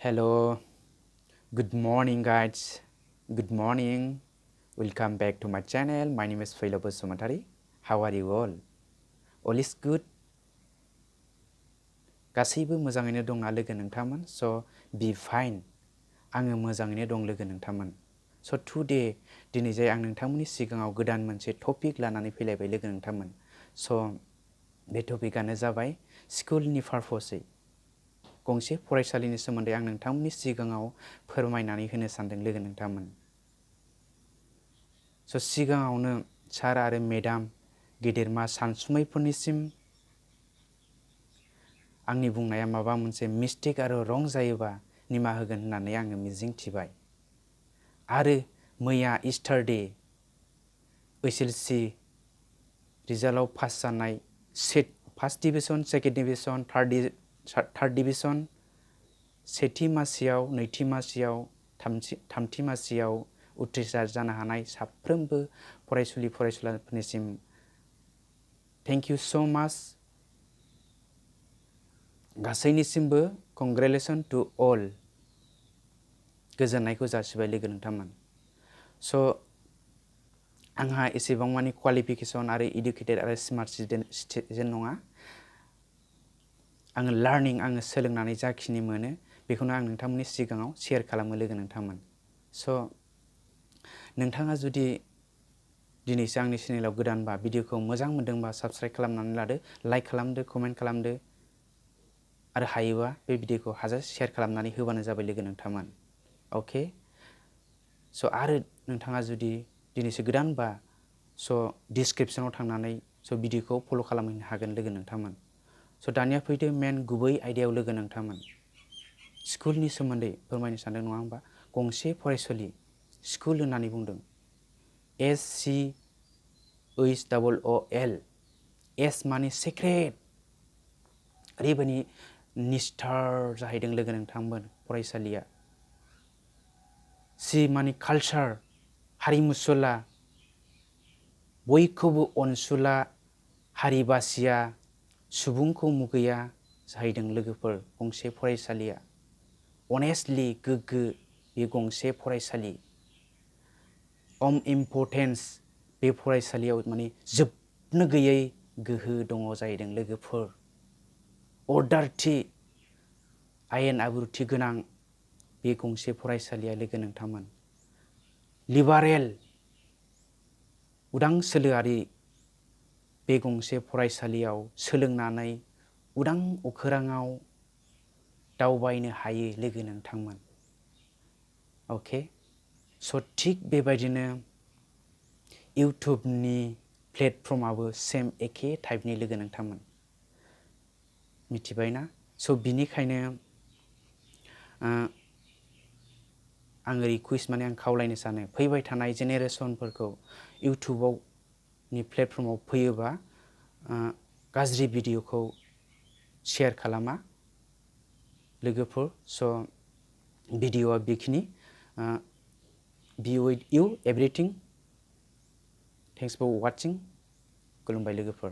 Hello, good morning guys. Good morning. Welcome back to my channel. My name is Philo Basumatari. How are you all? All is good. गासैबो मोजाङैनो दंना लोगो नोंथांमोन? So be fine. आङो मोजाङैनो दं लोगो नोंथांमोन. So today दिनै जाय आं नोंथांमोननि सिगाङाव गोदान मोनसे टपिक लानानै फैलायबाय लोगो नोंथांमोन. So बे टपिकआनो जाबाय स्कुलनि पारपसै. गंसे फरायसालिनि सोमोन्दै आं नोंथांमोननि सिगाङाव फोरमायनानै होनो सानदों लोगो नोंथांमोन. स' सिगाङावनो सार आरो मेडाम गेदेरमा सानसुमैफोरनिसिम आंनि बुंनाया माबा मोनसे मिस्टेक आरो रं जायोबा निमाहा होगोन होननानै आङो मिजिं थिबाय. आरो मैया इस्टारडे एसएलसि रिजाल्टआव पास जानाय first division, second division, third division, सेथि मासियाव, नैथि मासियाव, थामथि मासियाव उथ्रिसार जानो हानाय साफ्रोमबो फरायसुलि फरायसुलाफोरनिसिम थेंक इउ स' माच. गासैनिसिमबो कंग्रेचुलेसन टु अल. गोजोननायखौ जासिबाय लोगो नोंथांमोन. स' आंहा एसेबां मानि क्वालिफिकेसन आरो इडुकेटेड आरो स्मार्ट सिटिजेन नङा. आङो आङो सोलोंनानै जाखिनि मोनो बेखौनो आं नोंथांमोननि सिगाङाव शेयार खालामो लोगो नोंथांमोन. स' नोंथाङा जुदि दिनैसो आंनि चेनेलाव गोदानबा भिडिअखौ मोजां मोनदोंबा साबस्क्राइब खालामनानै लादो, लाइक खालामदो, कमेन्ट खालामदो आरो हायोबा बे भिडिअखौ हाजासे शेयार खालामनानै होबानो जाबाय लोगो नोंथांमोन. अके? स' आरो नोंथाङा जुदि दिनैसो गोदानबा स' डिसक्रिपसनाव थांनानै स' भिडिअखौ फल' खालामहैनो हागोन लोगो नोंथांमोन. स' दानिया फैदो मेन गुबै आयदायाव लोगो नोंथांमोन. स्कुलनि सोमोन्दै फोरमायनो सानदों नङा होमबा? गंसे फरायसालि स्कुल होननानै बुंदों. SCHOOL. एस माने सेक्रेट. ओरैबायदि निस्थार जाहैदों लोगो नोंथांमोन फरायसालिया. सि माने कालचार, हारिमुसुला, बयखौबो अनसुला, हारि बासिया, सुबुंखौ मुगैया जाहैदों लोगोफोर गंसे फरायसालिया. अनेस्टलि गोग्गो बे गंसे फरायसालि. इम्परटेन्स बे फरायसालियाव माने जोबनो गैयै गोहो दङ जाहैदों लोगोफोर. अर्डारथि, आयेन आब्रुथि गोनां बे गंसे फरायसालिया लोगो नोंथांमोन. लिबारेल, उदां सोलोआरि बे गंसे फरायसालियाव सोलोंनानै उदां अखोराङाव दावबायनो हायो लोगो नोंथांमोन. अके? स' थिग बेबायदिनो इउटुबनि प्लेटफर्माबो सेम एखे टाइपनि लोगो नोंथांमोन. मिथिबायना? स' बिनिखायनो आङो रिकुवेस्ट माने आं खावलायनो सानो फैबाय थानाय जेनेरेसनफोरखौ इउटुबावनि प्लेटफर्माव फैयोबा गाज्रि भिडिअखौ शेयार खालामा लोगोफोर. स' भिडिअआ बेखिनि. Be with you everything. Thanks for watching. खुलुमबाय लोगोफोर.